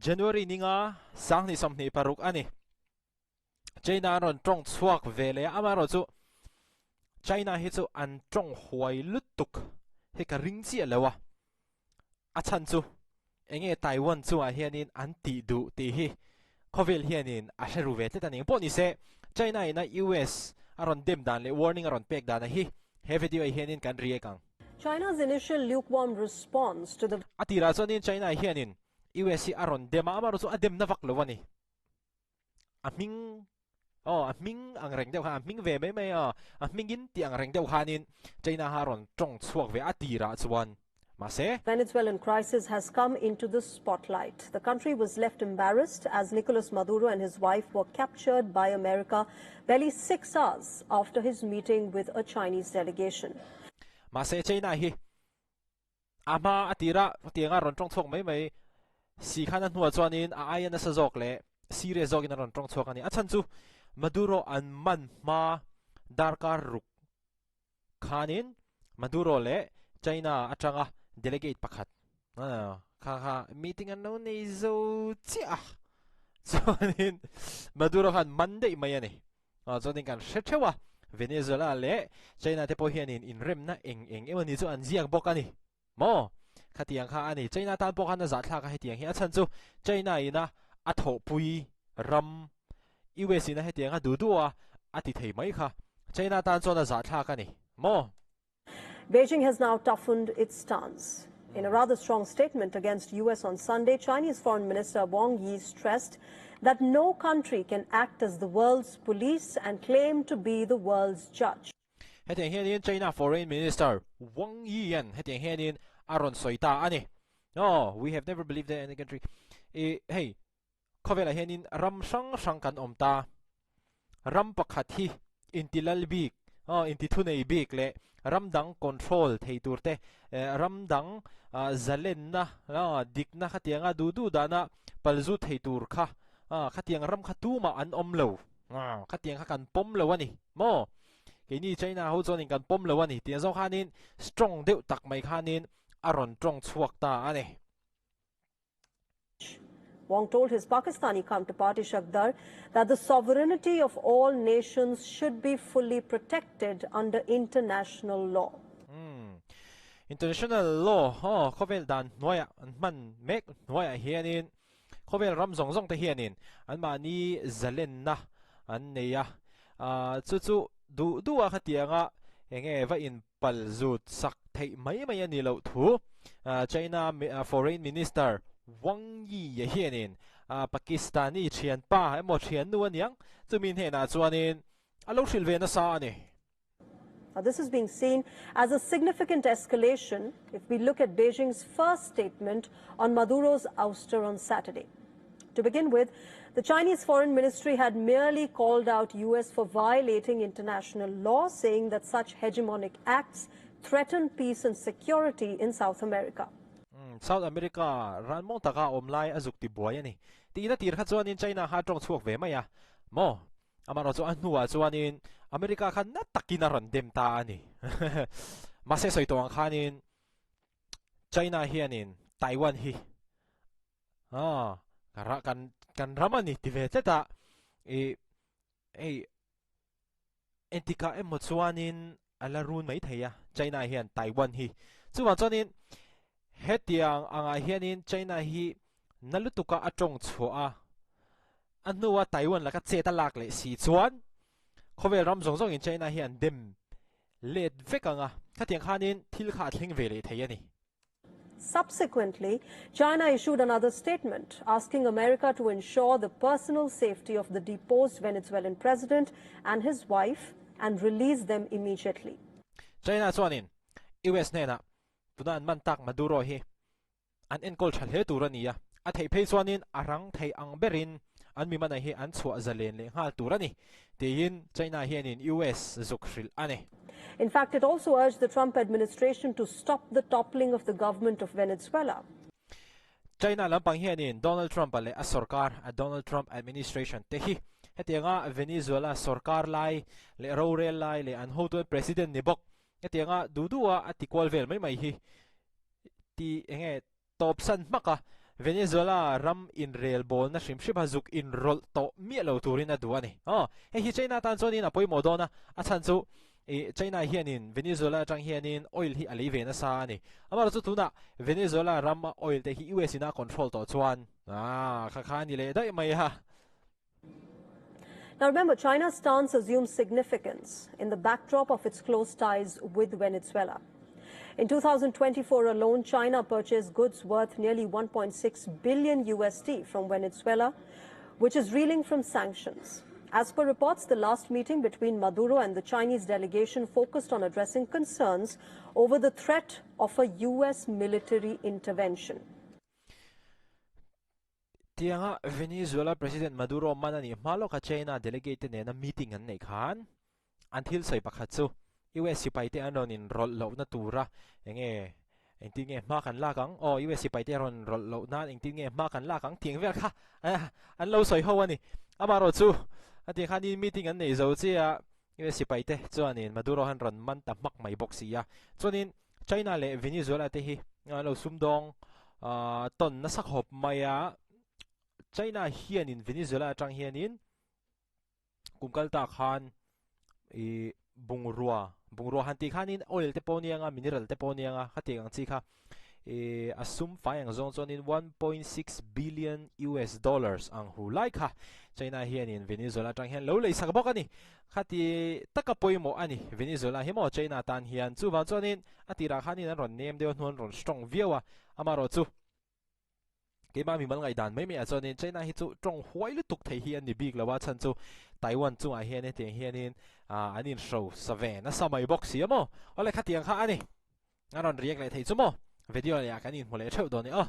January ninga 2026 a ni. China an rawn tawng chhuak ve leh a, amaherawhchu China hi chu an tawng huai lutuk hi ka ring chiah lo a, a chhan chu enge Taiwan chungah hianin an tih duh tih hi khawvel hianin a hre ru ve tlat a ni. Engpawh nise China ina US a rawn dem dan leh warning a rawn pek dan a hi he video ah hianin kan react ang. China's initial lukewarm response to the. A tirah chuanin China hianin US hi a rawn dem a, amaherawhchu a demna vak lo a ni. A hming aw a hming ang reng deuh khan a hming ve mai mai a, a hmingin tih ang reng deuh khanin China kha a rawn tawng chhuak ve a tirah chuan mahse. Venezuelan crisis has come into the spotlight. The country was left embarrassed as Nicolas Maduro and his wife were captured by America barely 6 hours after his meeting with a Chinese delegation. Mahse China hi A hma a tira tianga rawn tawng chhuak mai mai si khan a hnuah chuanin a aia nasa zawk leh serious zawkin a rawn tawng chhuak a ni. A chhan chu Maduro an man hma darkar ruk khanin Maduro leh China atanga delegate pakhat kha kha meeting an lo nei zo chiah a, chuanin Maduro khan man daih mai a ni. Chuanin kan hre theuh a, Venezuela leh China te pawh hianin inremna eng eng emaw ni chu an ziak bawk a ni maw? Khatiang kha a ni. China tan pawh khan a zahthlak a hetiang hi. A chhan chu China ina a thawhpui ram US ina hetiang a duh duh a a ti thei mai kha. China tan chuan a zahthlak a ni maw? Beijing has now toughened its stance. In a rather strong statement against US on Sunday, Chinese Foreign Minister Wang Yi stressed that no country can act as the world's police and claim to be the world's judge. Hetiang hianin China Foreign Minister Wang Yi-a'n hetiang hianin a rawn sawi ta a ni. No, we have never believed that any country. I hei khawvelah hianin ram hrang hrang kan awm ta. Ram pakhat hi inti lal bik, inti thunei bik leh ram dang control thei tur te, ram dang zalenna, dikna khatianga duh duh dana palzu thei tur kha, khatiang ram kha tumah an awm lo, khatiang kha kan pawm lo a ni maw? Keini China ho chuanin kan pawm lo a ni tih zawng khanin strong deuh tak mai khanin a rawn tawng chhuak ta a ni. Wang told his Pakistani counterpart Ishaq Dar that the sovereignty of all nations should be fully protected under international law. International law aw khawvel dan hnuaiah an hman mek hnuaiah hianin khawvel ram zawng zawng te hianin anmahni zalenna an nei a, chu chu duh duh a khatianga enge va in pal zut sak theih mai mai a ni loh thu China Foreign Minister Wang Yi hianin Pakistani thianpa emaw thiannu a niang chumi hnenah chuanin a lo hrilh ve nasa a ni. Now this is being seen as a significant escalation if we look at Beijing's first statement on Maduro's ouster on Saturday. To begin with, the Chinese Foreign Ministry had merely called out US for violating international law, saying that such hegemonic acts threaten peace and security in South America. South America ran mawng taka awm lai a zuk ti buai a ni. Tiin a tir kha chuanin China kha a tawng chhuak ve mai a maw? Amaherawhchu a hnuah chuanin America kha na takin a rawn dem ta a ni. Mahse sawi tawh ang khanin China hianin Taiwan hi Ah, ka kan kan ram a ni ti ve tlat a, ih hei entikah emaw chuanin a la run mai thei a China hian Taiwan hi. Chuvang chuanin hetiang angah hianin China hi na lutuka a tawng chhuah a, a hnua Taiwan laka chet a lak leh si chuan khawvel ram zawng zawngin China hi an dem let vek ang a, khatiang khanin thil kha a thleng ve leh thei a ni. Subsequently, China issued another statement asking America to ensure the personal safety of the deposed Venezuelan president and his wife and release them immediately. China chuanin US hnenah tuna an man tak Maduro hi an enkawl tha hle tur a ni a, a theih phei chuanin a rang thei ang berin an mi mana hi an chhuah zalen leh nghal tur a ni, tiin China hianin US zuk hrilh a ni. In fact, it also urged the Trump administration to stop the toppling of the government of Venezuela. China lampang hianin Donald Trump-a leh a sorkar, a Donald Trump administration te hi hetianga Venezuela sorkar lai leh rorel lai leh an hotu president ni bawk hetianga duh duha a ti kual vel mai mai hi ti enge tawpsan hmak a. Venezuela ram inrelbawlna hrim hrim a zuk inrawlh tawh miah lo turin a duh a ni. Aw, hei hi China tan chuanin a pawimawh dawn a, a chhan chu ih China hianin Venezuela atang hianin oil hi a lei ve nasa a ni. Amaherawhchu tunah Venezuela ram a oil te hi US in a control tawh chuan ah kha kha a ni leh daih mai a. Now remember, China's stance assumes significance in the backdrop of its close ties with Venezuela. In 2024 alone, China purchased goods worth nearly 1.6 billion USD from Venezuela, which is reeling from sanctions. As per reports, the last meeting between Maduro and the Chinese delegation focused on addressing concerns over the threat of a US military intervention. Tianga Venezuela President Maduro man a nih hma lawka China delegate te nena meeting an neih khan an thil sawi pakhat chu US sipai te an rawn inrawlh lohna tura enge engtin nge hma kan lak ang aw US sipai te rawn rawlh loh nan engtin nge hma kan lak ang tih ang vel kha an lo sawi ho a ni. Amaherawh chu a tih khan in meeting an neih zo chiah US sipai te chuanin Maduro han rawn man ta hmak mai bawk si a. Chuanin China leh Venezuela te hi an lo sumdawng tawn nasa khawp mai a, China hianin Venezuela atang hianin kum kal ta khan i bungrua bungrua han tih khanin oil te pawh nia nga mineral te pawh nia nga khatiang ang chi kha i a sum fai ang zawng chuanin 1.6 billion US dollars ang hu lai kha China hianin Venezuela atang hian lo lei sak bawk a ni. Khati taka pawimawh a ni. Venezuela hi maw China tan hian chuvang chuanin a tirah khanin an rawn nem deuh a hnu an rawn strong viau a, amaherawh chu keimah mimal ngaihdan mai mai ah chuanin China hi chu tawng huai lutuk thei hi an ni bik lo a, chhan chu Taiwan chungah hian hetiang hianin an inhro sa ve nasa mai bawk si a maw. Awle khatiang kha a ni. A rawn react leh thei chu maw. Video leh ah kan inhmu leh theuh dawn e aw.